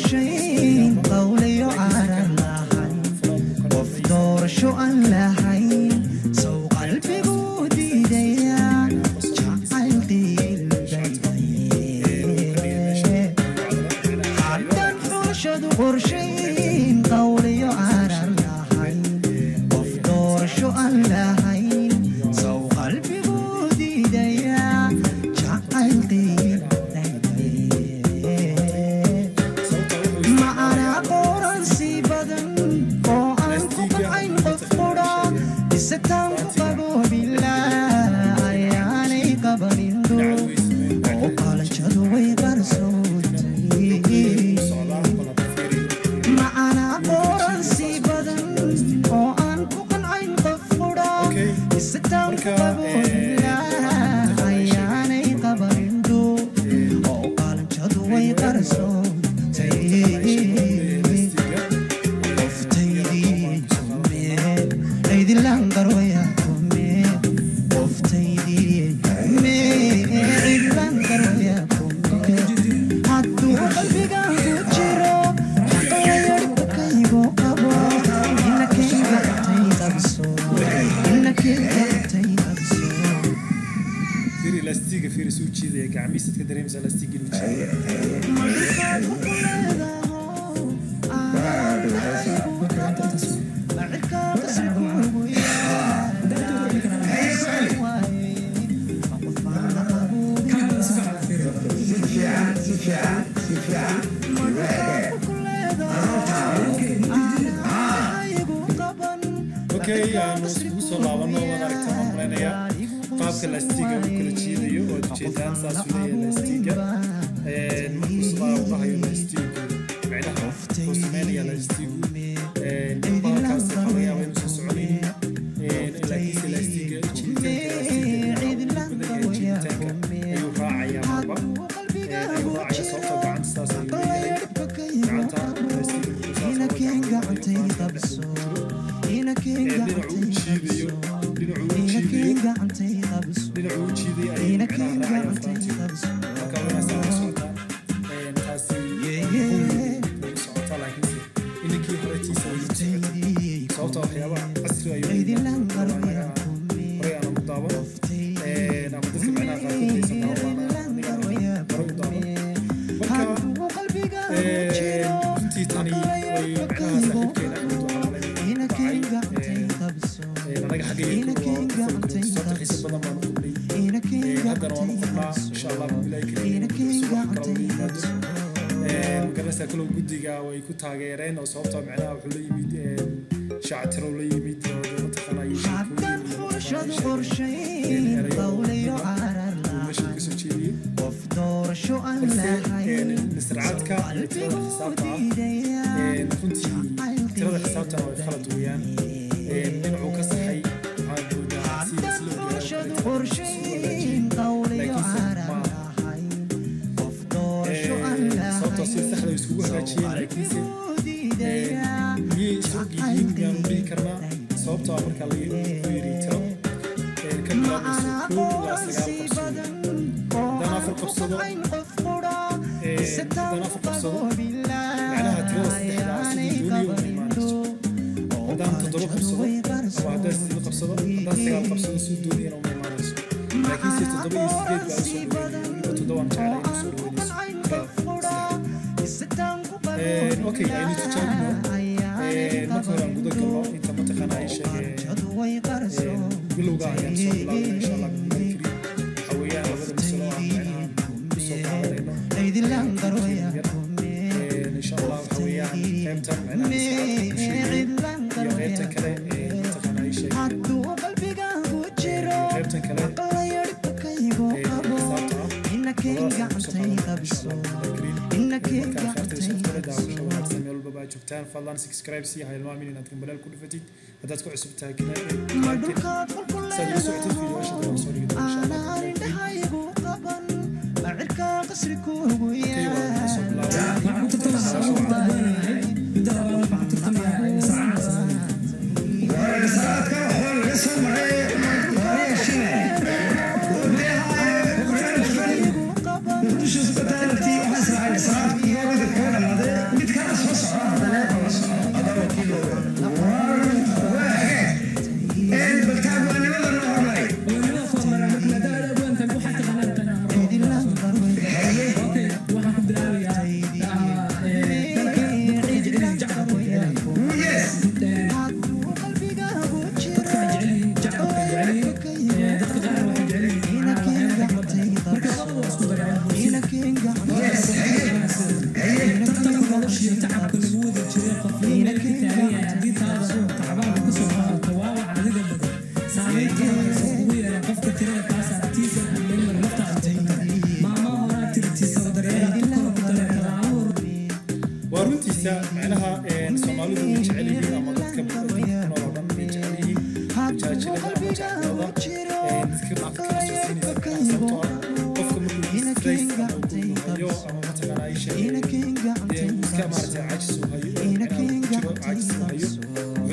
Qorshayn qawliyo aanan lahayn, qof doorasho aan lahayn, sow qalbigu diidaya jacayl qiilbaydaye. Haddaan xulashadu qorshayn qawliyo aanan lahayn, qof doorasho aan lahayn, sow qalbigu diidaya jacayl qiilbaydaye. Macanaa qoransi badan oo aan ku qancin qof qura, isataan ku qaboobila ayaanay qabanin dhow oo qalanjadu way qarsootay. Macanaa qoransi badan oo aan ku qancin qof qura, isataan ku qaboobila ayaanay qabanin dhow oo qalanjadu way qarsootay. Qoftaydii kume cidlan qarwaya kume, qoftaydii kume cidlan qarwaya kume. Hadduu qalbigaagu jiro xaqlayarkaygu qabo, inakay gacantay qabso, inakay gacantay qabso. Fiiri lastiga, fiiri suu jiidaya gacmihiisa, ka dareemaysaa lastiga inuu jiidayo. Ma dhulkaad ku leedaho aanan dhahaygu qaban, ma cirkaa qasri kuugu yaal waaye, ma qof baan la qaboobin? Si fiican, si fiican, si fiican. Ma dhulkaad ku leedaho aanan dhahaygu qaban? Okay, aanu iskugu soo laabano. Waad aragtaan waan malaynayaa qaabka lastiga uu kala jiidayo. Waad ujeedaan, saasuu leeyahay lastiga. Markuu sidaa u dhahayo lastigu, micnaha wuxuu sameynayaa lastigu bahalkaas waxaa laga yaabaa inuusan soconaynin, laakiinse lastiga jiiditaanka, lastiga badan yahay, jiiditaanka ayuu raacayaa marba, ayuu raacaya, sababtoo gacanta saas ayuu leeyahay. Gacanta lastiga markuu saas dhinacu u jiidayo, dhinacu u jiidayo ayuu micnaha raacaya faranti. Marka waa inaa saa la socotaa. Taasi way socotaa, laakiinse inankii hore tiisa way socotay, sababta waxyaabaha casri ayuu anaga horey aanan u daawan ama dadka micnaha qaarkood aysan daawan, aniga horey u daawan. Marka runtii tani way micnaha saaxiibkeena Axmed waxaa malaynayaa dhacay anaga xaggayga sababta xiise badan baan u qabnay, haddana waan u qabnaa, insha Allah bilahi kariim, subax kale ula yimaado. Magaranaysaa kalow guddiga way ku taageereen oo sababta micnaha wuxuu la yimid shactiro la yimid oo dee mataqaanaa iyo sheekooyin iyo mataqaanaa erayo uu meesha kasoo jeediyey. Balse nisracaadka iyo tirada xisaabta ah, runtii tirada xisaabtana way khalad weeyaan. Dhinacuu ka saxay waxaan moodaa si isla ogyahay, laakiinse ma sababtoo sida saxda way iskugu hagaajiyeen, laakiinse miyay is og yihiin miyaanu dhihi karnaa? Sababtoo ah marka la wuxuu yidhi tiro ka bilaabayso 1 ilaa 9 qabsado, haddaan afar qabsado, haddaan afar qabsado, macnaha tirada saddexda ah siduu doonayo uma imaanayso. Haddaan toddoba qabsado ama haddaan sideed qabsado, haddaan sagaal qabsado, siduu doonayana uma imaanayso. Laakiinse toddoba iyo sideed baa usoo dhaweynaya, weliba toddobaan jeclay inuu soo dhaweynayso tirada. Okay, aynu tijaabino. Marka hore aan guda galno inta mataqaana ay sheegeen bilowga ayaan soo bilaabina, insha Allah billahi kariim. Waxa weeyaan labada masalo aan micnaha kusoo qaadanayno yar, insha Allah, waxa weeyaan qaybtan micnaha nisracaadka ku sheegayo iyo qaybtan kale ee mataqaana ay sheegeen, qaybtan kale ee xisaabta ah, labadaas ayaan kusoo qaadanayna, insha Allah billahi kariim. Marka akhyaartada sharafta leh, daawasho wanaagsan meel walba baa joogtaan. Fadlan subscribe si ha hilmaamin inaad gambaleel ku dhufatid haddaad ku cusub tahay kanaalkeena, saad ula socotid fiidiyoasha dambaan soo dhigi doona, insha Allah billahi kariim. Okay, waa soo bilaabay. Waxaan ku tartamayaa midda labaad, waxaan ku tartamayaa nisracaadka. Saadka waxaa laga soo maray wareeshine Muqdisho Hospitality. Waxaa israacay saadkii hore kaga dhamaaday.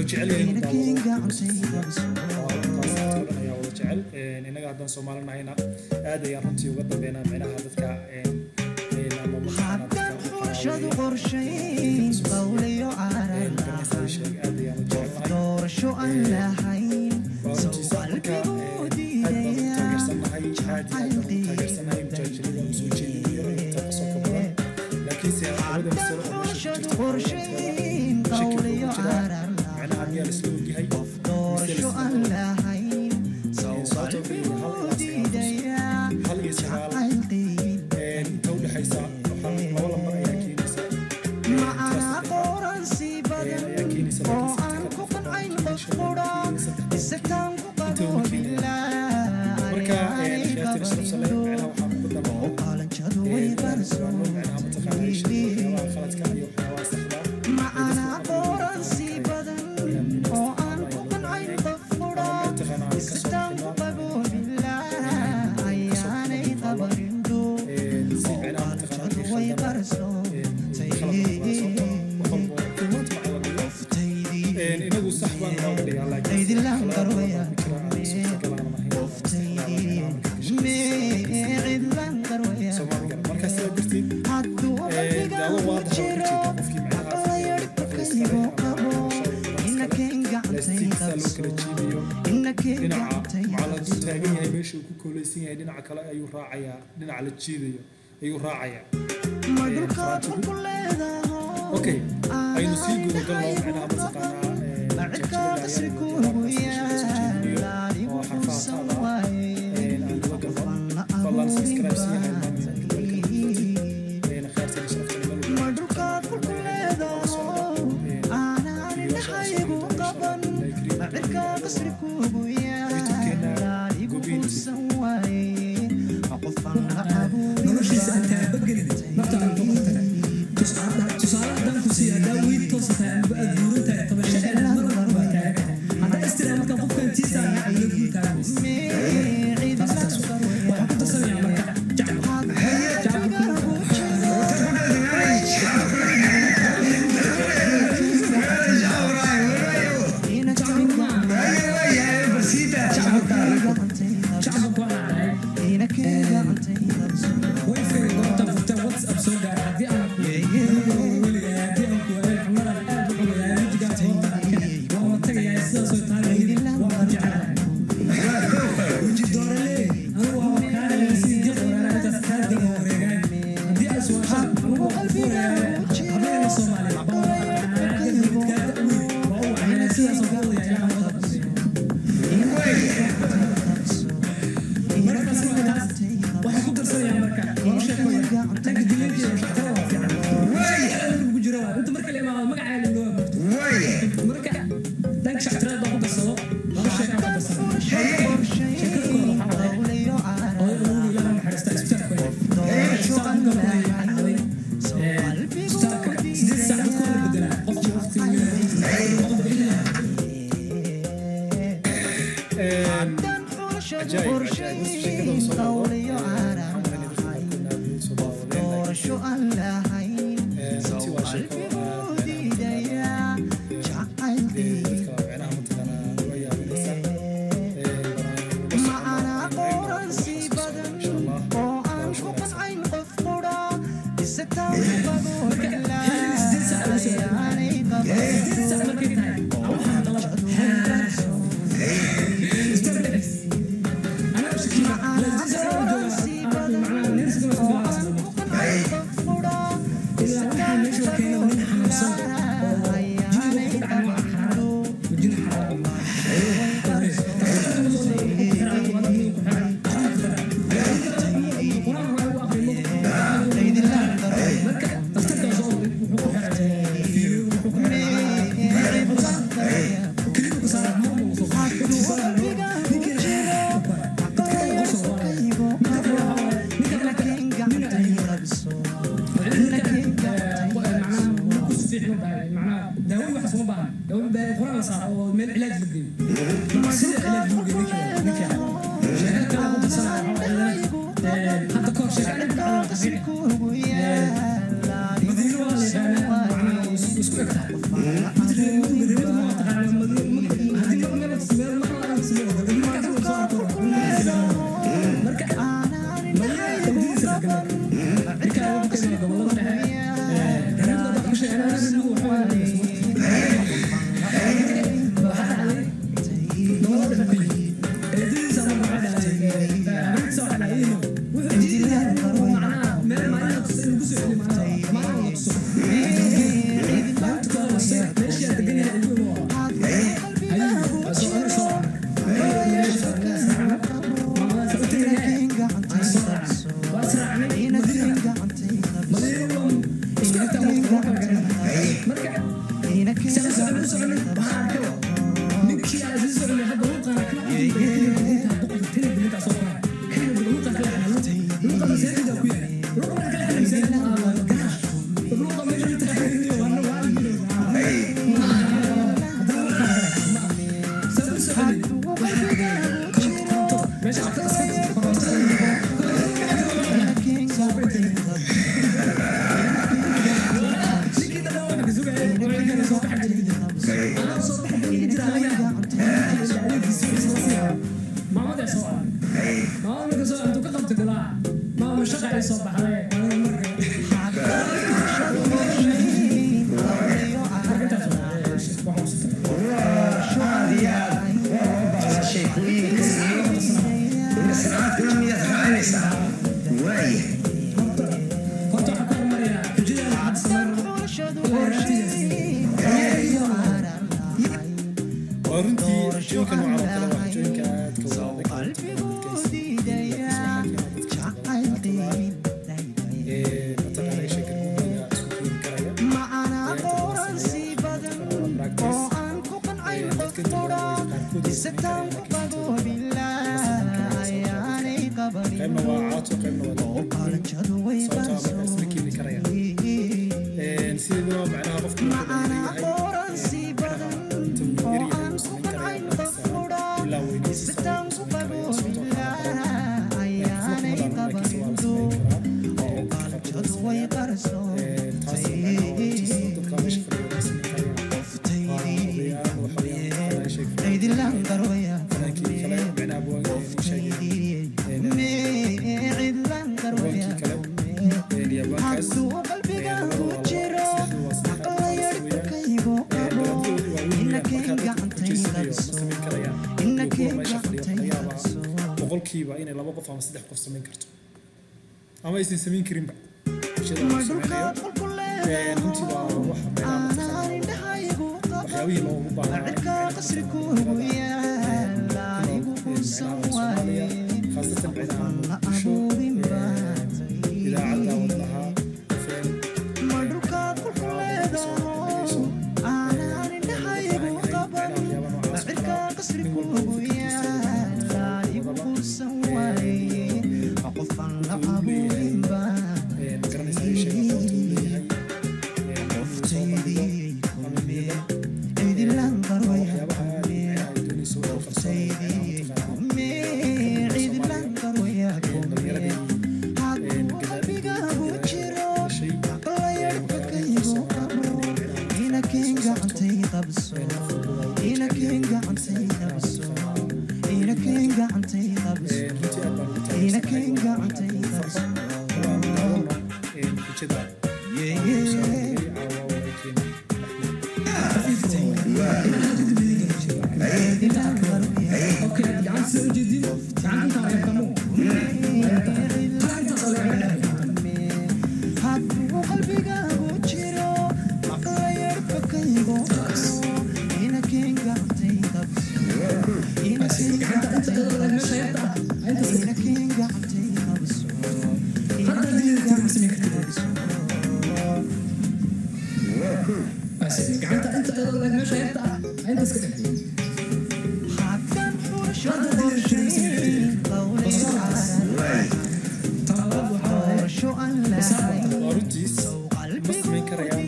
Wuxuu jecel yahay inuu daawado qoyskiisa. Waa taas, dadka dhan ayaa wada jecel. Innaga haddaan Soomaali nahayna, aad ayaan runtii uga dambeynaa micnaha dadka ama mataqaanaa dadka Haddaan xulashadu qorshayn qawlayo carar magaranaysaa sheeg, aad ayaan u jecelnahay. Doorasho aan lahayn Waa sow runtiisa. Marka qalbigu aad baan ugu diidaya taageersannahay, aad iyo aad baan ugu taageersannahay mujaajilada uu soo jeedinayo inta qosolka badan, laakiinse labada masalo oo meesha ku xulashadu jirta qorshayn shaki wuxuu ku qawlayo jiraa carar macnaha miyaa laisla ogyahay qof mise doorasho laisla aan ogyahay? lahayn sow Sababtoo keliya qalbigu 1 ilaa 9 diidaya 1 iyo 9 jacaylqiin inta u dhexaysa waxaa laba lambar ayaa keenaysa macnaa qoran sii badan ayaa keenaysa, oo laakiin aan ku qancayn qof shan qura saddex isataan ku inta uma keenaya. qaboobilaa Marka khiyaartina sharafta leh, macnaha waxaan ugu dan oo qalanjadu way ogaano macnaha mataqaanaa sheeg waxyaabaha khaladka iyo waxyaabaha saxda macnaa qoran sii badan oo aan ku qancayn qof qura isataan ku qaboobilaa ayaanay qabarin duu si macnaha mataqaanaa qalanjadu wixii way khaldan qarsoontay khalad noqdaa, sababtoo wax walbo tilmaanta macaa la dhigo. Inagu sax baan nooga dhigaa, laakiin Aydilaan khaladaad badan qarwaya baa ku jira aan suurtagal aan ahayn oo maskaxdaada macnaha marka ka shaqeysa. Cidlaan qarwaya. Soomaali garan. Marka sidaa darteed Hadduu qalbiga daado ku waadax oo ka jiro jeeda qofkii macnaha aqlayarhka aqli iska kaligu leh ama qabo waxbarasho badan iska leh inakeen gacantay laastiigsa loo qabso kala jiidayo inakeen dhinaca gacantay macala hadduu qabso taagan yahay meesha uu ku koolaysan yahay, dhinaca kale ayuu raacayaa, dhinaca la jiidayo ayuu raacayaa Ma dhulkaad faraantigu. ku leedaho Okay, aynu sii gudagalno macnaha mataqaanaa macirkaa jaajilada qasri ayaan kuugu meesha kasoo jeedinayo yaal oo adigu xarfaha quusan taada ah waaye aan guda galno. Qofaan la Fadlan abuurin subscribe sii ha hilmaamin, baa bellka ku dhufatid. Khayrteena sharafta meel walba Ma aad dhulkaad joogtaan ku waxaan leeyahay nala socda leedaho aanaan fiidiyoyaasha aan soo indhahaygu dhigi doono insha Allah qaban billahi kariim macirkaa qasri kuugu YouTube-keena yaal adigu Gobiin TV. quusan waaye qofaan la abuurin Noloshiisa aan taabagelin naftaada ku qabtana. Tusaale haddaan ku siiyo, haddaa wiil toosa tahay amba aad buuran tahay, tabasho aad mar walba waa taagan tahay. Haddaa istiraha markaa qofkan tiisaa nacab la guul taagan. Taas waxaan ku darsanayaa marka jacbur jacbur. Jacburku waxaa ahay wifi goobta furta WhatsApp soo gaar haddii aan weligaa haddii aan ku waayo cunadan aad u cunayaa wejigaa goorta arkay waan la tagayaa sidaasoo tahay weli waan ku jecelahay weji doorale anigu waa kaana si diq waraana intaas kaa daba wareegaan haddii aad su'aashaan anigu waan ku furayaa habeenka Soomaaliya baa midkaa da'weyn waa u wacnaa sidaasoo ku wadayaa ilaa wada qabsay. Markaas taas waxaan ku darsanayaa marka laba sheeko yar dhanka dileynta iyo shaqada waa fiican ugu jiro waa inta marka la imaado magacaaga loo gurto. Marka dhanka shactirada baan ku darsado, laba sheeko ku darsado. Sheekada kooda waxaa waaye hooyo ugu Ilaaha naxariista isbitaalka waaye isbitaalka markaa ku leeyahay waxaa dhacday isbitaalka 8 saac dadka waa la bedelaa qofka waqti uu leeyahay qofka ilaa Cajaa'ib, cajaa'ib. Horta sheekada uu soo wado, waxaan malaynaya dadka qaarkoodna aad bay u soo daawadeen, laakiin runtii waa sheeko aad macnaha mataqaanaa dadka macnaha mataqaanaa uga yaabinaysa. Bal aynu la socono, aynu eegno waxa soo socda insha Allah. Daawasho wanaagsan. Marka xilliga 8 saac lagu soo 8 saac markay tahay waxaan maqlaba isbitaalka dhexdiis anaa shakiya la 8 saac u joogaa macnaha neersiga waa isku filaanaysa ilaa waxaa meesha la keenay nin xanuunsan oo jiniga ku dhacay nooca xaraarada jini xaraarada marka dhakhtarkaa soo orday wuxuu ku xiray fiiro wuxuu ku xiray keliya ku saaray normal soo saaray ninkii dadka qosol waa midda kale waxaa waaye ninka marka nin macnaha daawooyin waxaas uma baahna daawooyin baa quraan la saaro oo meel cilaaj la geeyo sida cilaaj loo geeyo ninka sheeko kale ku darsanaya waxaa waaye hadda kahor sheeko aniga dhacda xaqiiqi Madiino waa la yaqaanaa macnaha isku eg tahay mid reer mudug reer mudug waa taqaanaa. Hadduu qalbigaagu jiro, Meesha qabta iska inakeen gacantay qabso. Ninkii dhammaan waxa ka sugaya inay soo baxa anaa soo baxa ugu jira laga yaabo maamada soo ah maamada marka soo intuu ka qabtay kulaa maama shaqa ay soo baxday aniga marka marka intaas waxaan Aad iyo aad waa loo baahnaa sheekooyinka iyo sanaadkana miyaad raacinaysaa? Waaya. Horta waxaan ku hormariyaa xujadeeda hadda samayn rabo Waa runtii xujooyinka noocan oo kale waa xujooyinka aadka u adag Qalbigu diidayaa jacayl qiimin ee mataqaanaa sheeka guddiga isku keeni karaya. Macanaa qoransi badan oo aan ku qancay qof qura isataan ku qaboobila ayaanay qabanin. Qaybna waa caato, qaybna waa Oo qalanjadu way sababtoo ah marka isma keeni karayaan. qarsoon. Sideedaba macnaha qofku markuu Macanaa yahay qoransi badan inta uu oo yar yahay aan wuu ku samayn qancay karaya qof qura ilaa weynihiisa isataan wuu ku samayn karaya, sababtoo qaboobila ah waxba ayaanay kuma dhalan, laakiinse waa la qabanin. samayn karaa. Oo qalanjadu way qarsoon. Taas macnaha waa runtiisa dadka meesha fadhiya ma samayn karayaan. Waa odayaal waxa weeyaan mataqaanaa sheeg Cidlan qarwaya. Fanaankii kale macnaha abwaankii sheegay Cidlan qarwaya. abwaankii kale iyo abwaankaas Hadduu qalbigaagu jiro, aqla yarkaygu qabo, inakeen gacantay qabso, inakeen gacantay qabso. 100% inay laba qof ama saddex qof samayn karto ama aysan samayn karinba bulshada Ma uu dhulkaad sameynayo. qolku Runtii waa leedaho waxa meelaha aanaan mataqaanaa indhahaygu qaban, waxyaabihii loogu baahnaa cirkaa qasri kuugu yaal anigu quusan waaye, khaasatan qofaan micnaha la Muqdisho, abuurin baatay. idaacadda Wadnaha FM. Ma dhulkaad qolku leedaho aanaan indhahaygu qaban, cirkaa qasri kuugu yaal anigu quusan waaye, qofaan la abuurin Garanaysa ay sheeg aqoonta uu leeyahay inuu soo bandhigo ama iyada Cidlan qarwaya. waxyaabaha aad micnaha ay doonayso oo qarsoon micnaha mataqaanaa Cidlan qarwaya. dhalinyaradii Hadduu qalbigaagu jiro, aqla yarkakaygu qabo, inakeen gacantay qabso, inakeen gacantay qabso, inakeen gacantay qabso, runtii aad baan ugu inakeen gacantay qabso. Waan daawano xujada soo bandhigay caawa walaalkeen Axmed. Okay, gacanta soo jeedin, gacanta intaa reebtamo hal intaas oo laga Hadduu qalbigaagu jiro, maqla yarkakaygu qabo, inakeen gacantay qabso, inakeen gacanta inta gacantay iyadoo meesha yarta ah intaas inakeen gacantay qabso. Hadda haddii la tiri ma samayn kartid. Gacanta inta iyadoo meesha yarta ah intaas ka dhig. Haddaan xulashadu Hadda haddii la tiri ma samayn kartid. qorshayn qawliyo calan Talabaad waxaa waaye doorasho aan lahayn. Waa runtiis, ma samayn karayaan,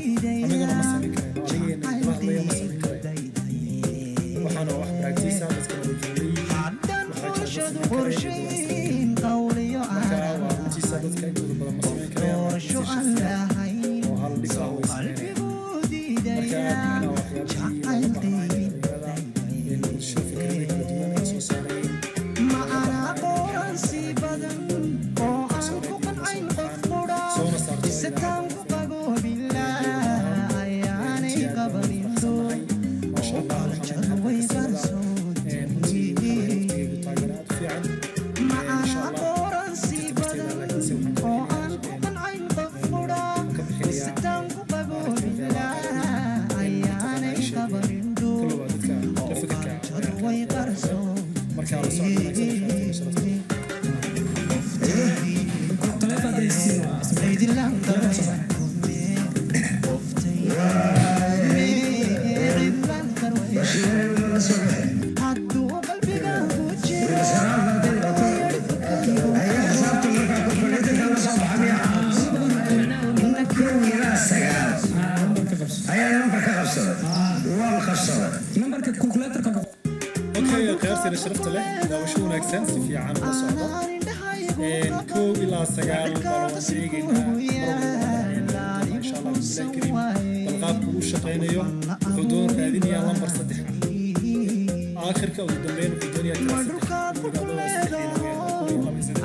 anaguna ma samayn karayno, anigeena kula hadlaya ma samayn karayo. Waxaana wax practice ah, dadkana way kala leeyihiin. Haddaan Waxaa jira dad xulashadu samayn karaya iyo dad aan samayn karin. qorshayn qawliyo Marka calan waa runtiisa, dadka intooda badan ma samayn karayaan, laakiin doorasho si aan shakhsiyaad lahayn oo hal dhig ah way samaynayaan. qalbigu Marka diidayaa macnaha waxyaabihii looga baahnaa in dhalinyarada ee Muqdisho fikrado kala duwan ay soo saarayeen Ma anaa qoransi badan oo aan ku qancay qof qura soona saarto isataan ku idaacadda qaboobila ayaanay qabanin. Maasha Allah, waxaan Qalanjadu way leenahay halka kasii wada. Runtii qarsoon. waxaan waqtigaygu taageero aad u fiican. Okay, khiyaarteena sharafta leh, daawasho wanaagsan, si fiican ula socda. 1 ilaa 9 bal waan eegaynaa mar walba, insha Allah billahi kariim. Bal qaabku uu shaqaynayo, wuxuu doon raadinayaa lambar 3 ah. Aakhirka ugu dambeyn wuxuu doonayaa tira 3 inuu yidhaahdo waa saddexdiina weeyaan, kow iyo laba iyo saddex,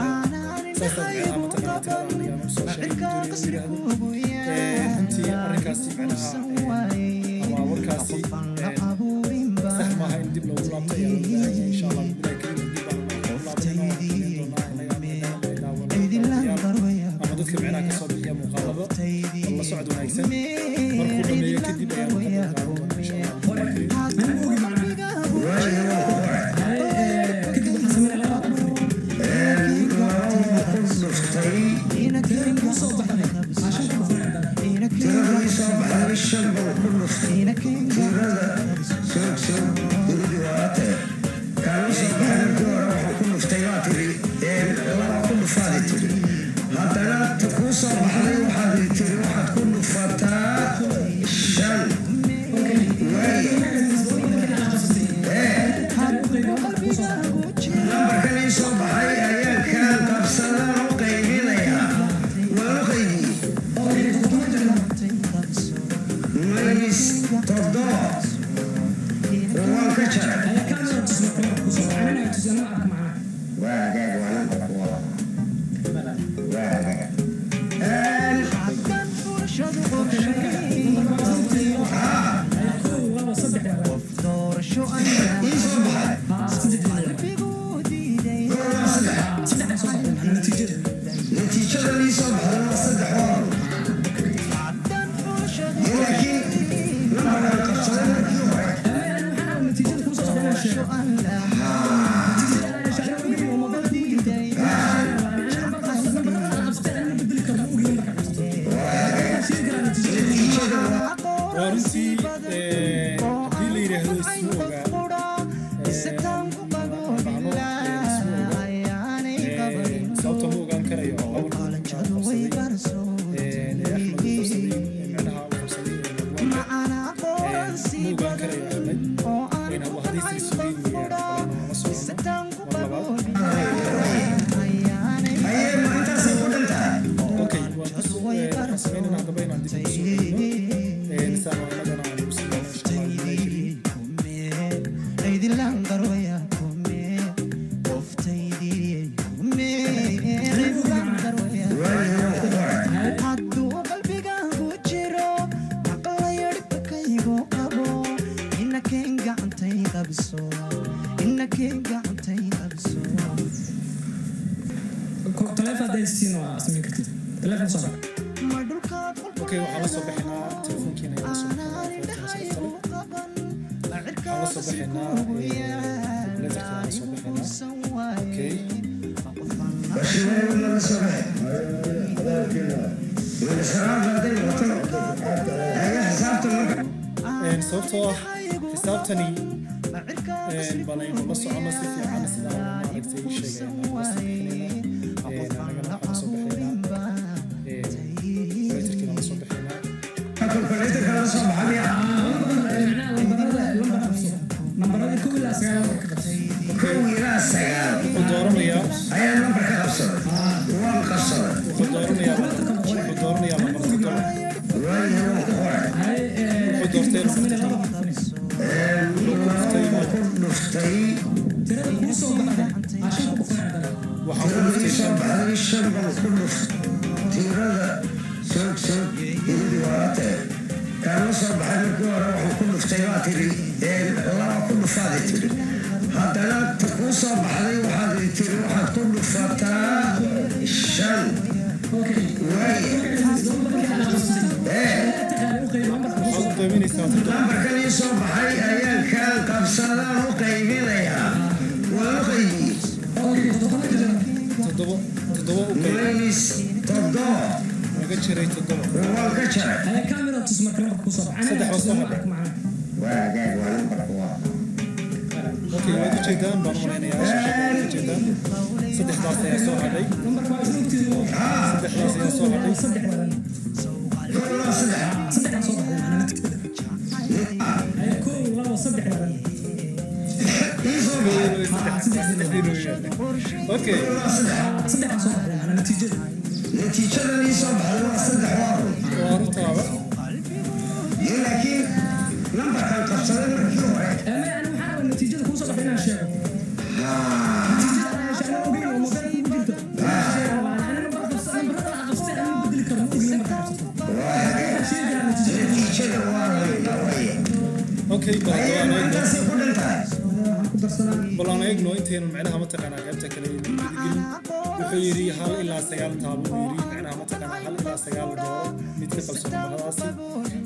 saasaa macnaha mataqaanaa tirada aniga aan usoo sheegay doonaya inuu yidhaahdo. Runtii arrinkaasi macnaha ama warkaasi sax maaha, in dib loogu laabto ayaa loo baahan yahay, insha Allah billahi kariim. Dib baan ugu laabanayna, waan qiimeyn doonaa innaga maadaama daawanayaal ama dadka micnaha kasoo bixiya muuqaalada. Bal la socod wanaagsan, markuu dhameeyo kadib ayaanu ka qayb qaadan doonaa, insha Allah billahi kariim. Ana ma ogi macnaha. Kadib waxaan sameynaa laba ku Dhuftay. Tirada kuu soo baxday aa 5 ku dhufanaya haddana. Tirada ii soo baxday 5 baan ku dhuftay. Tirada soog soog tiradu waatee kaala soo baxay markii hore waxaan ku dhuftay waa tiri laba ku dhufaadi tiri, haddana ta kuu soo baxday waxaad tiri waxaad ku dhufataa 5. Waaya, lambarkan ii soo baxay ayaan kaan qabsadaan u qaybinayaa, waan u qaybiyey, minus 7, waan ka jaray. Waa hagaag, waa lambarku waa hagaag. Ii soo baxay waa 3, natiijada ii soo baxday waa 3, waa laakiin lambarkan qabsaday markii hore. Waa runtii, haddii la yidhaahdo isma oga, dhahno isma oga, sababta ma ogaan karayo lambarka qabsaday ee Axmed uu qabsaday, macnaha uu qabsaday abwaanka, ma ogaan karayo Axmed. Haddaysan isugeyn weeyaan, balana la socono mar labaad. Haye, ma intaasay ku dhantahay? Okay, waan ku waxaan sameynaynaa haddaba inaan dib ugu soo celino saan annagana aan ugu sameyno, insha Allah billahi kariim. Waayo, waan ku qoray. Hadduu qalbigaagu jiro maqlayadhibakaygu qabo, inakeen gacantay qabso, inakeen gacantay qabso. Taleefon hadday siin waa samayn kartid, taleefon soo. Ma dhulkaad Okay, waxaan la soo baxaynaa telefoonkiina ayaan la soo baxaynaa. Sharafta leh, waxaan la soo baxaynaa calculatorka, la soo baxaynaa. Okay. Bashiir laga soo baxay xisaabta hadday noqoto, haye, xisaabta marka. Sababtoo ah xisaabtani bal aynu la socono si fiican sidaan maaragtay sheegay la soo bixinaynaa. Annagana waxaan la soo baxaynaa calculatorkiina la soo baxaynaa. Calculatorka la soo baxa miya? Macnaha lambarada, lambar qabso, lambarada 1 ilaa 9 lambar ka qabso. 1 ilaa 9. Wuxuu dooranayaa. Ayaa lambar ka qabsaday, waan qabsaday. Wuxuu dooranayaa lambar 7. Waayo, waan ku qoray. Wuxuu doortay lambar 7. Wuxuu ku dhuftay. Ku dhuftay. Tirada kuu soo baxday aa 5 ku dhufanaya haddana. Waxaan ku Tirada dhuftay ii soo 5. baxday 5 baan ku dhuftay. Tirada soog soog tiradu waatee kaala soo baxay markii hore waxaan ku dhuftay waa tiri laba ku dhufaadi tiri, haddana ta kuu soo baxday waxaad tiri waxaad ku dhufataa 5. Waaya. Waxaad u qaybinaysaa 7. Lambarkan ii soo baxay ayaan kaan qabsadaan u qaybinayaa, waan u qaybiyey. 7, 7 u qayb. Minus 7. Laga jaray 7. Waan ka jaray. Saddex baa soo hadhay. Waa hagaag, waa lambarku waa. Okay, waad ujeedaan baan u malaynayaa, shaashada waad ujeedaan, saddexdaas ayaa soo hadhay, saddexdaas ayaa soo hadhay. 1, 2, 3. Ii soo soo baxday. Saddexdiin weeyaan. Okay. Waa saddex. Saddex soo baxday macnaa natiijada. Natiijadan ii soo baxday waa saddex, waa run. Waa runtaaba. Dee laakiin nambarkan qabsaday markii hore. Ma ani waxaa rabaa natiijada kuu soo baxday inaan sheego. Natiijada aan heshay anaa ogeyn oo mobilka kugu jirto. Ana nambar qabsa, nambarada aan qabsatay anaa ma bedeli karo, ma ogeyn markaa qabsato. Waxaan sheegi karaa natiijada. Natiijada waa la waye. Okay, bal haddaba aan eegno. Intaasay ku dhan tahay. Waxaan ku darsanaa. Bal aan eegno intaynu macnaha mataqaanaa qaybta kale aynu gelin. Wuxuu yidhi 1 ilaa 9 taabo buu yidhi, macnaha mataqaanaa 1 ilaa 9 dooro mid ka qabso nambaradaasi.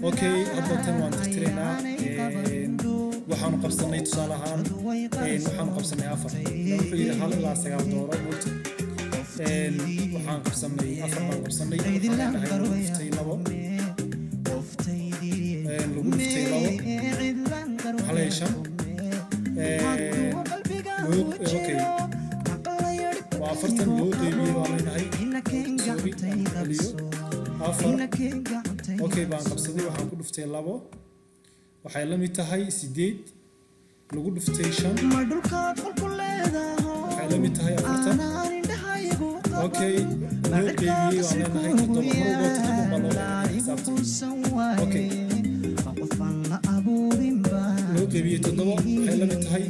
Okay, hadda tan waan tirtiraynaa. Waxaanu qabsanay tusaale ahaan, waxaanu qabsanay afar. Wuxuu yidhi 1 ilaa 9 dooro moogta. Waxaan qabsanay afar baan qabsanay. Waxaan leenahay lagu dhuftay labo, lagu dhuftay labo, waxaa leeyahay shan. Okay, waa 40 loo qeybiyey baan leenahay. Sorry, celiyo afar. Okay, baan qabsaday, waxaan ku dhuftay labo, waxay la mid tahay 8 lagu dhuftay shan, waxay la mid tahay 40. Okay, loo qeybiyey baan leenahay toddoba. Mar walba toddoba baa loo qeybiyay xisaabta. Okay, loo qeybiyey toddoba waxay la mid tahay,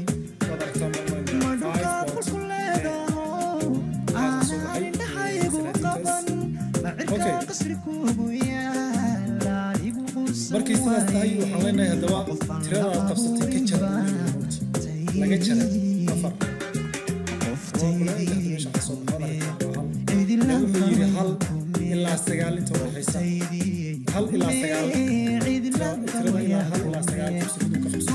waad aragtaa marmayna, 5.10 waxaa soo baxay salaadiintaas. Okay, markay sidaas tahay waxaan leenahay haddaba tirada aad qabsatay ka jar buu leeyahay moogta. Laga jaray afar. Waa kula inta hadda meesha ka soo baxo, waad aragtaa, waa hal. Ee wuxuu yidhi 1 ilaa 9 inta udhexaysa, 1 ilaa 9, tirada ilaa 1 ilaa 9 qabso, miduu ka qabso.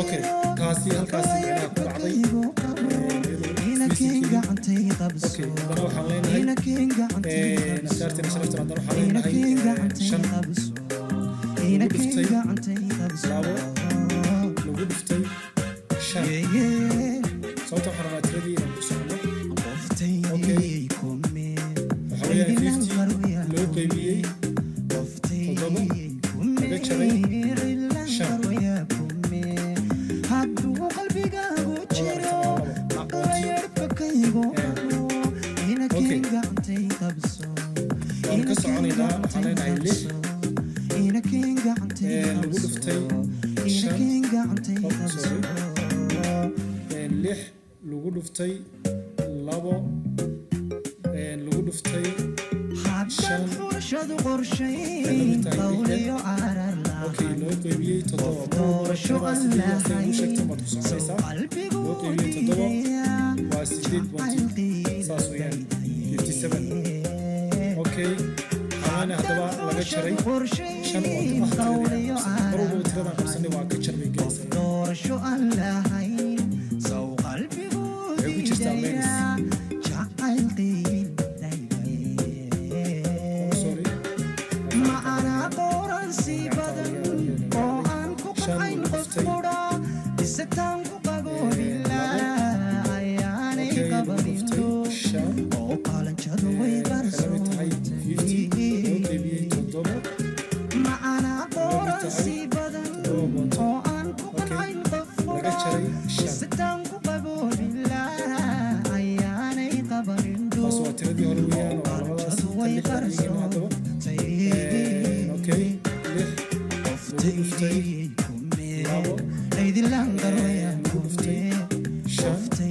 Okay, taasi halkaasi macnaha ku dhacday. Okay, haddana waxaan leenahay akhyaarteena sharafta, haddana waxaan leenahay shan lagu dhuftay labo lagu dhuftay shan, sababta waxaan rabaa tiradii inaan ku socono. Okay, waxa weeyaan 50 loo qeybiyey toddoba laga jaray shan. Wada aragtaan, waa labo. Okay, waan ka soconaynaa. Waxaan leenahay lix lagu dhuftay shan, oh sorry, lix lagu dhuftay labo lagu dhuftay shan waxay la mid tahay lixdan. Okay, loo qeybiyey toddoba. Mar walba tiradaa sidii asaga ugu sheegtay baad ku soconaysaa. Loo qeybiyey toddoba waa sideed point, saas weeyaan, 57. Okay, waxaan leenahay haddaba laga jaray shan oo ah tiradii aan qabsanay. Mar walbaba tiradaan qabsanay waa ka jar bay gelaysaa, waxay ku jirtaa minus. Oh, sorry, shan lagu dhuftay labo. Okay, lagu dhuftay shan waxay la mid tahay 50 loo qeybiyey toddoba, la mid tahay 7 point. Okay, laga jaray shan. Taas waa tiradii hore weeyaan, oo labadaas. Tan lixdan eegayna haddaba. Okay, lix lagu dhuftay labo lagu dhuftay shan waxay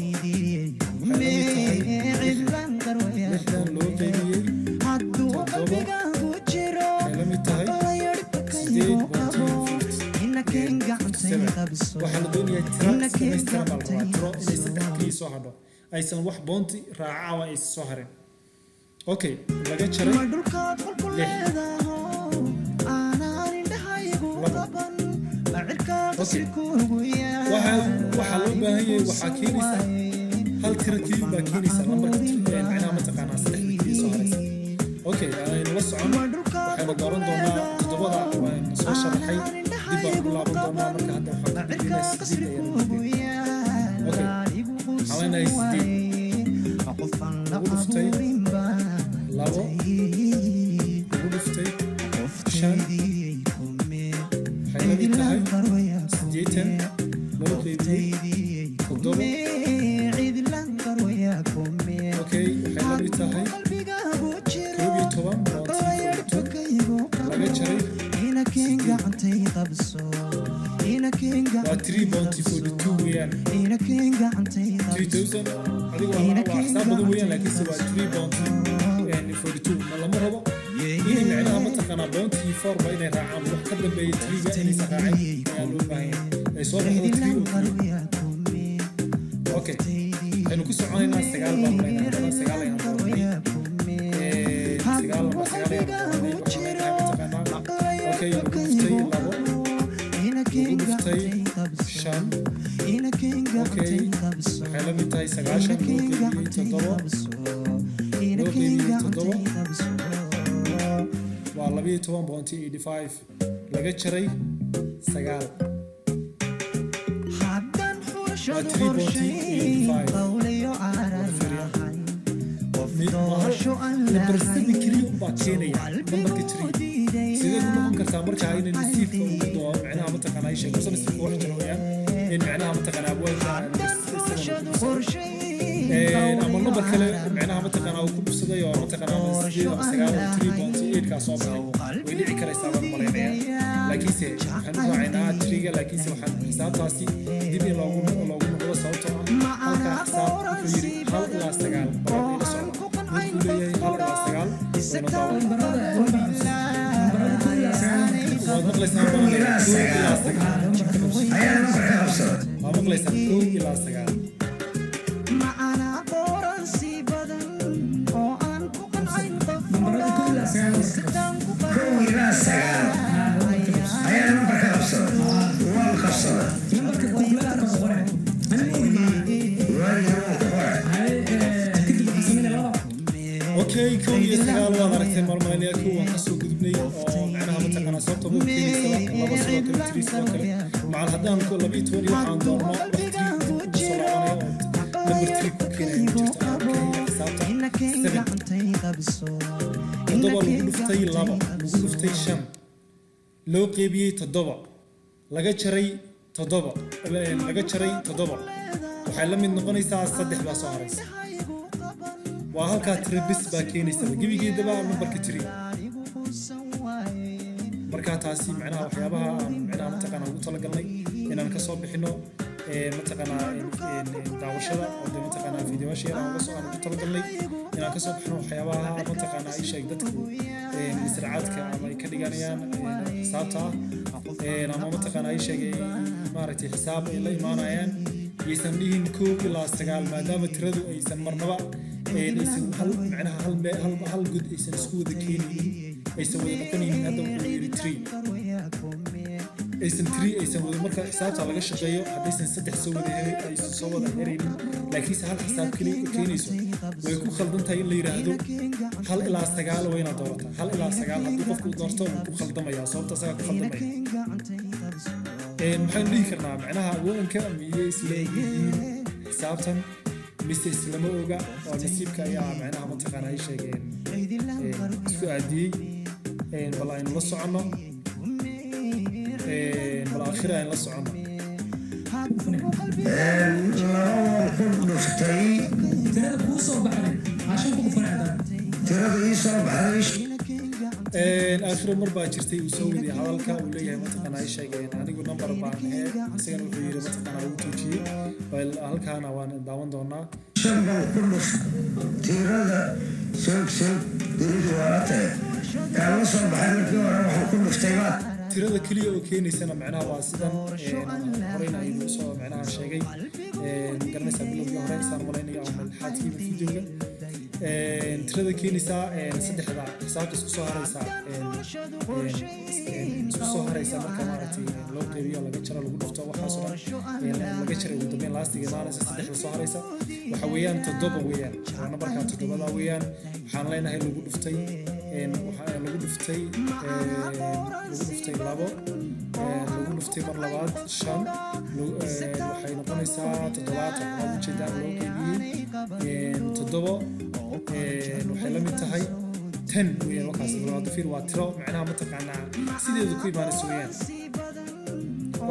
la mid tahay 60 loo qeybiyey toddoba, waxay la mid tahay 8.57. Waxaa la doonayaa tira dhamaystiran baa la rabaa, tiro inay saddex keliya soo hadho, aysan wax point-i raaca aysan soo harin. Okay, laga jaray lix labo. Okay, waxaa loo baahan yahay, waxaa keenaysaa hal tiro keliya baa keenaysaa lambarka, macnaha mataqaanaa saddexda keliya soo haraysa. Okay, aynu la socon. Waxaynu dooran doonaa toddobada, waan soo sharaxay, dib baan ugu laaban doonaa. Marka hadda waxaan ku gudbinaa sideed ayaan ku gudbinaa. Okay, waxaan leenahay sideed lagu dhuftay labo lagu dhuftay shan waxay la mid tahay 80. Loo qeybiyey toddoba. Okay, waxay la mid tahay 11.42 laga jaray waa 3.42 weeyaan. 3000 adigu waa xisaab badan weeyaan, laakiinse waa 3.42. Ma lama rabo inay micnaha mataqaanaa point four ba inay raacaan, wax ka dambeeya three-ga inaysan raacin ayaa loo baahan yahay, ay soo baxdo three oo keliya. Okay, waxaynu ku soconaynaa sagaal baan maraynaa haddana. Sagaal ayaan dooranay. Sagaal ama sagaal ayaan dooranay. Waxaan leenahay mataqaanaa, okay, lagu dhuftay labo, lagu dhuftay shan. Okay, waxay la mid tahay 90 loo qeybiyey toddoba, loo qeybiyey toddoba waa 12.85 laga jaray sagaal waa 3.85. Number seven keliya unbaa keenaya numberka three. Sidee ku noqon kartaa markaa inay nasiibka ugu doo micnaha mataqaanaa ay sheego nasiibka wax jiro weeyaan in micnaha mataqaanaa abwaanka number seven uu ku dhufsaday ama number kale micnaha mataqaanaa uu ku dhufsaday oo mataqaanaa ama sideed ama sagaal oo 3.8 kaa soo baxay, way dhici karaysaa baan malaynaya. Laakiinse waxaan u raacaynaa three-ga. Laakiinse waxaan xisaabtaasi dib in loogu noqdo, sababtoo ah halkaa xisaab wuxuu yidhi 1 ilaa 9. Bal hadda ila socda markuu leeyahay 1 ilaa 9, wayna daawan. Nambarada 1 ilaa 9. Waad maqlaysaan baan leeyahay, 1 ilaa 9. Ayaa nambarka qabsada. Waa maqlaysaan, 1 ilaa 9. Macanaa qoransi badan oo aan ku qancin qof. Nambarada 1 ilaa 9 nambarka qabsada. 1 ilaa 9 ayaa nambarka qabsada, waan qabsada. Nambarka calculator ku qore, ani ma ogi macnaha. Waayo, waan ku qoray. Haye, kadib waxaan sameynaya laba. Okay, 1 iyo 9 waad aragteen maalmaynaya. Kow waan kasoo gudubnay oo macnaha mataqaanaa sababta ma keenaysaba laba sidoo kale, three sidoo kale macal. Haddaan ku 12 iyo waxaan doorno, wax three dib ugu soo laabanaya oo number three ku keenaya ma jirto. Aan keenaya xisaabta seven. Toddoba lagu dhuftay laba, lagu dhuftay shan, loo qeybiyey toddoba, laga jaray toddoba, laga jaray toddoba, waxay la mid noqonaysaa saddex baa soo haraysa. Waa halkaa tiri bis baa keenaysaba gebigeedaba numberka three. Marka taasi macnaha waxyaabaha aan macnaha mataqaanaa ugu talagalnay inaan kasoo bixino mataqaanaa daawashada oo de mataqaanaa fiidiyoyaasha yar aan uga soo aan ugu talagalnay inaan kasoo bixino waxyaabaha mataqaanaa ay sheeg dadku misracaadka ama ay ka dhiganayaan xisaabta ah ama mataqaanaa ay sheeg maaragtay xisaab ay la imaanayaan, yaysan dhihin 1 ilaa 9, maadaama tiradu aysan marnaba aysan hal macnaha hal god aysan isku wada keenaynin, aysan wada noqonaynin. Hadda wuxuu yidhi three, aysan three aysan wada. Marka xisaabta laga shaqeeyo, haddaysan saddex soo wada aysan soo wada heraynin, laakiinse hal xisaab keliya keenayso, way ku khaldan tahay in la yidhaahdo 1 ilaa 9 waa inaad doorataa. 1 ilaa 9 haddii qofku doorto, wuu ku khaldamaya, sababta asagaa ku khaldamaya. Maxaynu dhihi karnaa macnaha abwaanka miyay isla yihiin xisaabtan mise islama oga oo nasiibka ayaa macnaha mataqaana ay sheegeen isku aadiyey? Bal aynu la soconno, bal aakhira aynu la soconno. Laba waan ku dhuftay. Tirada kuu soo baxday aa shan ku dhufanay haddana. Tirada ii soo baxday. Aakhiro mar baa jirtay uu soo wadiyay hadalka uu leeyahay mataqaana ay sheegeen anigu number baan hee, isagana wuxuu yidhi mataqaana uu toojiyey. Bal halkaana waan daawan doonaa. Shan baan ku dhuftay. Tirada soog soog dunidu waa tahay kaan la soo baxay markii hore waxaan ku dhuftay baad. Tirada keliya oo keenaysana macnaha waa sidan horeyna aynu usoo macnaha sheegay, garanaysaa bilowgii hore saan malaynaya ama lixaadkiiba videoga. Tirada keenaysaa saddexda xisaabta isku soo haraysa, isku soo haraysa marka maaragtay loo qeybiyo, laga jaro, lagu dhufto, waxaasoo dhan laga jaray, ugu dambeyn laastiga imaanaysa saddexda soo haraysa waxa weeyaan toddoba weeyaan. Waa nambarka toddobada weeyaan. Waxaan leenahay lagu dhuftay, waxaa lagu dhuftay labo, lagu dhuftay mar labaad shan, waxay noqonaysaa 70. Waad ujeedaan, loo qeybiyey toddobo waxay la mid tahay 10 weeyaan. Wakaas labaad fiir, waa tiro macnaha mataqaanaa sideedu ku imaanayso weeyaan.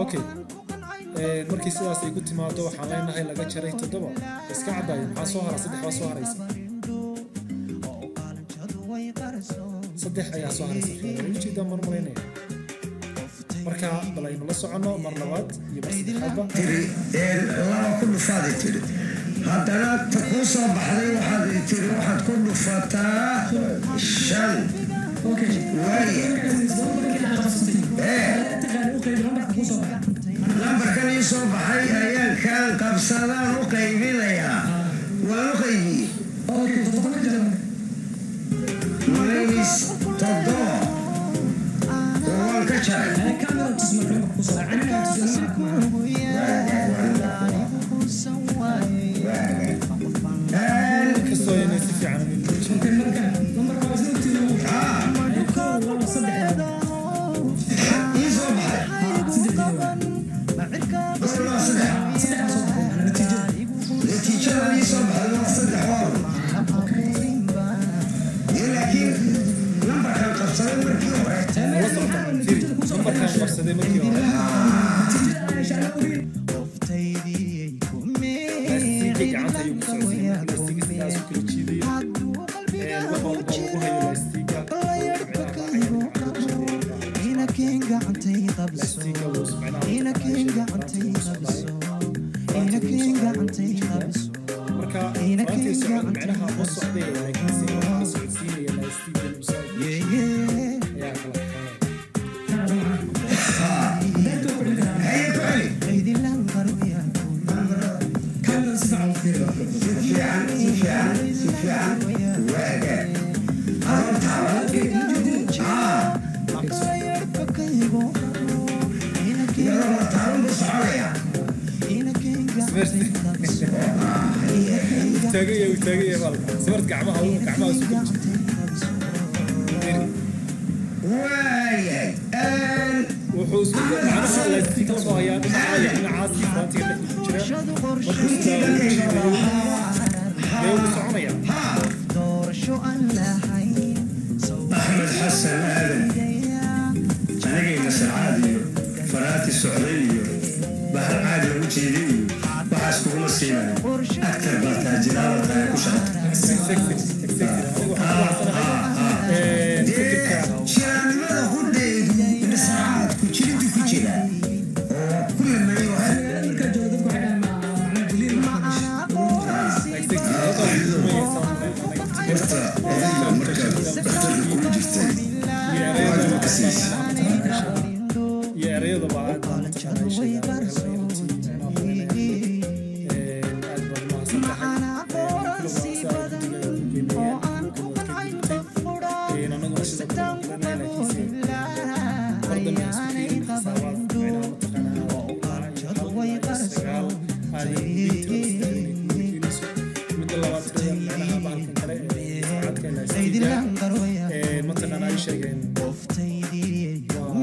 Okay. Markii sidaas ay ku timaado, waxaan leenahay laga jaray 7. Iska cadaayo, maxaa soo hara? Saddex baa soo haraysa. Saddex ayaa soo haraysa. Ujeedaa mar malaynaya. Marka bal aynu la soconno mar labaad iyo mar saddexaadba. Tiri laba ku dhufaadi tiri, haddana ta kuu soo baxday waxaad tiri waxaad ku dhufataa 5. Waaya, lambarkan ii soo baxay ayaan kaan qabsadaan u qaybinayaa. Waan u qaybiyey, -7 oo waan ka jaray. Inkastoo inay si fiican u Ii soo baxay waa 3. Natiijada ii soo baxday waa 3, waa laakiin lambarkan qabsaday markii hore. La socota, fiiri, lambarkaan qabsaday markii hore laastiga gacanta ayuu ku socodsiinaya. Marka laastiga sidaas u kala jiidayo, wax walba lagu hayo laastiga laastiga wuu macnaha. Marka farantii socod macnaha ma socday, laakiinse waxaa socodsiinaya laastigan uu saa u kala jiidayo ayaa kala kaxeynaya. Haye, ku celi si fiican, si fiican, si fiican. Waaga adoon taaban iyadoo la taaban buu soconaya. Taagaya, uu taagaya baalka sawirka gacmaha isu kala jiiday. Waayahay. Wuxuu isku macnaha laastiga wuxuu hayaa dhinaca iyo dhinacaasi farantiga dhexda ku jira. Markuu sidaa u jiidayo, dee wuu soconaya. Axmed Xasan Aadan, anigayna sarcaad iyo faraati socday iyo bahal caag lagu jeeday iyo waxaas kuguma siinayo. Actor baa tahay, jiraaba tahay, ku shaqata. Exactly, anigu waxaan ku raacsanahay fikirka. Jiraannimada qudheedu indhasarcaadku jiriddu ku jira oo ku lameeyo waxa. Exactly, halkaas kumaysan. Horta odayga markaad dhakhtarka kuu jirtay Iyo ereyada waad ka siisay. Iyo ereyadaba aad baan mataqaanaa sheegaa laga helay runtii. Macnaha waxaan leenahay, aad baad umahadsan tahay. Kulaba saa guddiga ku qiimeeyeen, kulaba waad ka gudubtay. Annaguna sidoo kale waan kulanahay, laakiinse mar dambe ha isku keenin xisaabaad macnaha mataqaanaa ilaa iyo 1 ilaa iyo 9 aadan hubin tirada 3 inay kugu keenayso. Midda labaad, tirada macnaha bahalkan kale ee saacadka laastiga mataqaanaa ay sheegeen waa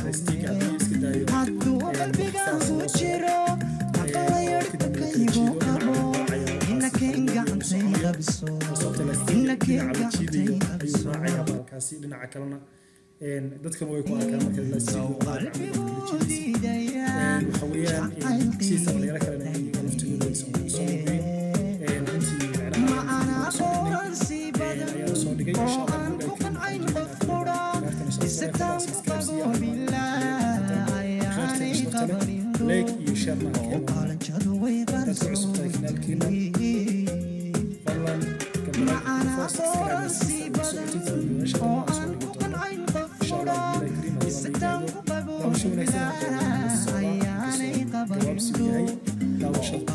laastiga haddii iska daayo saas loo socdo, kadibna la kala jiido, dhinaca uu raacaya waxaas ayuu soconayo, sababta laastiga dhinaca la jiidayo ayuu raacayaa bahalkaasi. Dhinaca kalena dadkan way ku arkaan marka laastiga kala jiidaysa. Waxa weeyaan sidiisa dhalinyaro kalena iyaga laftigooda aysan soo hubin runtii macnaha soo dhignay ayaa soo dhigay. Insha Allah guud ay kheyrtan, like iyo share-na hadaad ku cusub tahay kanaalkiina. Fadlan gambaleelka subscribe si aad ula socotid fiidiyoyaasha dambe aan soo dhigi doono, insha Allah billahi kariim. Haddii la yidhaahdo, daawasho wanaagsan. Hadda socdaa, inkastoo gabaabsi uu yahay daawashada.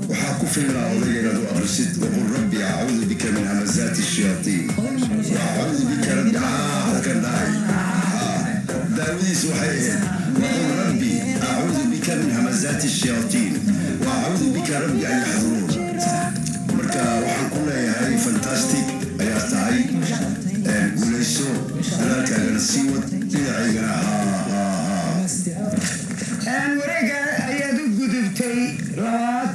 Waxaa ku filnaa odayga inaad u akhrisid "وقل ربي أعوذ بك من همزات الشياطين وأعوذ بك ربي". Halkan dhahay daawadiisu waxay ahayd "وقل ربي أعوذ بك من همزات الشياطين وأعوذ بك ربي أن يحضرون". Marka waxaan ku leeyahay, fantastic ayaa tahay, guulayso, dadaalkaagana sii wad, dhinacaygana haa haa haa. Wareega ayaad u gudubtay labaad.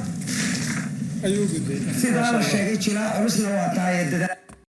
Ayuu gudbay. Sidaa la sheegay, jiraa culusna waa tahay dadaal.